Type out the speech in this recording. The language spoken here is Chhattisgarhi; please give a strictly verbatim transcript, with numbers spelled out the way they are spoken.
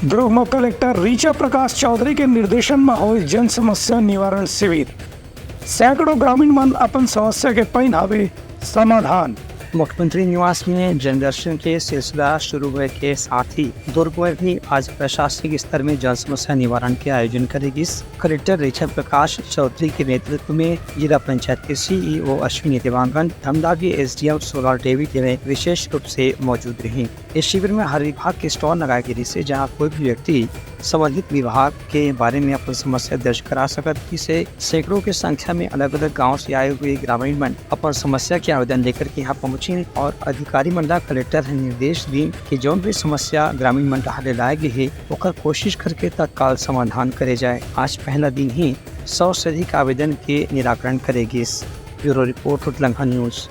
दुर्ग म कलेक्टर ऋचा प्रकाश चौधरी के निर्देशन म होइस जन समस्या निवारण शिविर। सैकड़ों ग्रामीण मन अपन समस्या के पाइन हवे समाधान। मुख्यमंत्री निवास में जनदर्शन के सिलसिला शुरू होए के साथ ही दुर्ग में भी आज प्रशासनिक स्तर में जन समस्या निवारण के आयोजन करे गिस। कलेक्टर ऋचा प्रकाश चौधरी के नेतृत्व में जिला पंचायत के सीईओ अश्विनी देवांगन, धमदावी एसडीएम सोलर देवी देवे विशेष रूप से मौजूद रही। इस शिविर में हर विभाग के स्टॉल लगाए गे रिहिसे, जहां कोई भी व्यक्ति संबंधित विभाग के बारे में अपन समस्या दर्ज करा सकत। इसे सैकड़ों के संख्या में अलग-अलग गांव से आए हुए ग्रामीण मन अपन समस्या के आवेदन लेकर के यहां पहुंचे और अधिकारी मन ला कलेक्टर ह निर्देश दीन कि जौन भी समस्या ग्रामीण मन डहार ले लाए गे हे, ओकर कोशिश करके तत्काल समाधान करे जाए। आज पहला दिन ही सौ से अधिक आवेदन के निराकरण करे गिस। ब्यूरो रिपोर्ट, उतलंघा न्यूज।